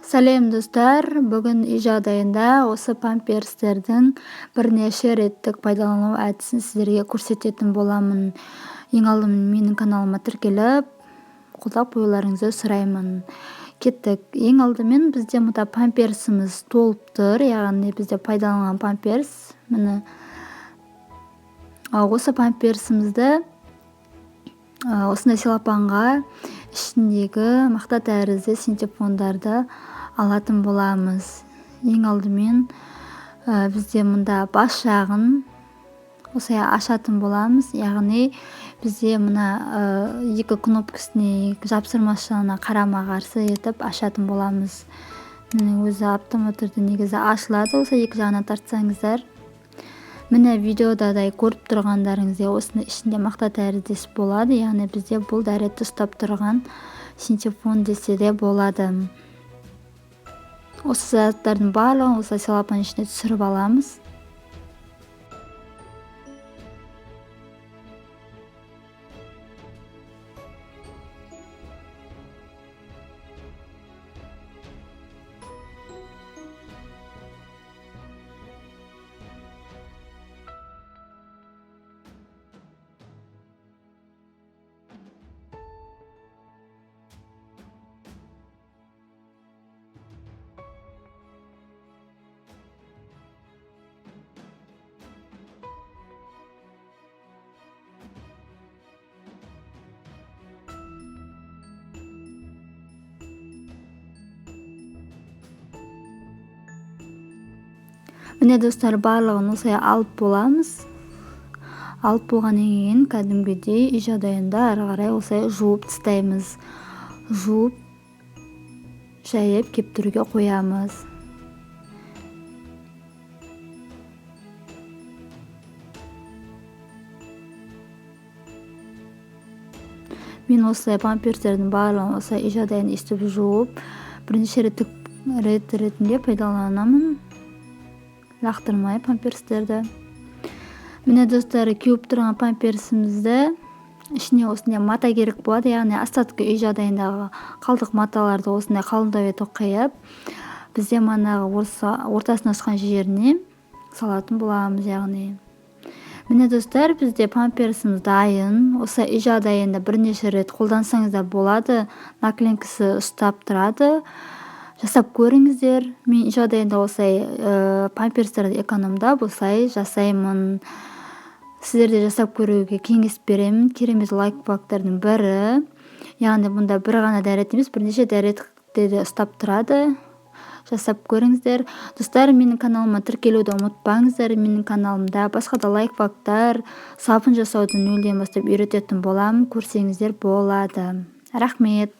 Сәлем, достар! Бүгін үй жағдайында осы памперстердің бірнеше реттік пайдалану әдісін сіздерге көрсететін боламын. Ең алдымен менің каналыма тіркеліп, қолдап қоюларыңызды сұраймын. Кеттік. Ең алдымен бізде мұнда памперсіміз толып тұр, яғни бізде пайдаланған памперс. Міне, осы памперсімізді осындай целлофанға ішіндегі мақта тәрізді синтепондарды алатын боламыз. Ең алдымен бізде мұнда бас жағын осылай ашатын боламыз, яғни бізде мына екі кнопкасіне, екі жапсырмашығына қарама-қарсы етіп ашатын боламыз. Міне, өзі автомат түрде негізі ашылады, осы екі жағынан тартсаңыздар. Міне, видеодадай көріп тұрғандарыңыздай, осының ішінде мақта тәріздес болады, яғни бізде бұл дәретті ұстап тұрған синтепон десе де болады. Осы заттардың барлығын осылай целлофан ішіне түсіріп аламыз. Міне, достар, барлығын осылай алып боламыз. Алып болғаннан кейін кәдімгідей үй жағдайында ары қарай осылай жуып тастаймыз. Жуып, жайып кептіруге қоямыз. Мен осылай памперстердің барлығын осылай үй жағдайында өйстіп жуып, бірнеше рет ретінде пайдаланамын. Лақтырмай памперстерді. Міне, достар, кеуіп тұрған памперсімізді ішіне осындай мата керек болады, яғни остатки үй жағдайындағы қалдық маталарды осындай қалыңдау етіп қиып, бізде манағы ортасына ұшқан жеріне салатын боламыз, яғни. Міне, достар, бізде памперсіміз дайын. Осы үй жағдайында бірнеше рет қолдансаңыздар болады. Наклейкасы ұстап тұрады. Жасап көріңіздер. Мен үй жағдайында осылай памперстерді экономдап осылай жасаймын. Сіздер де жасап көруге кеңес беремін. Керемет лайфхактардың бірі. Яғни бұнда бір ғана дәрет емес, бірнеше дәретті де ұстап тұрады. Жасап көріңіздер. Достар, менің каналыма тіркелуді ұмытпаңыздар. Менің каналымда басқа да лайфхактар, сабын жасауды нөлден бастап үйрететін боламын. Көрсеңіздер болады. Рахмет.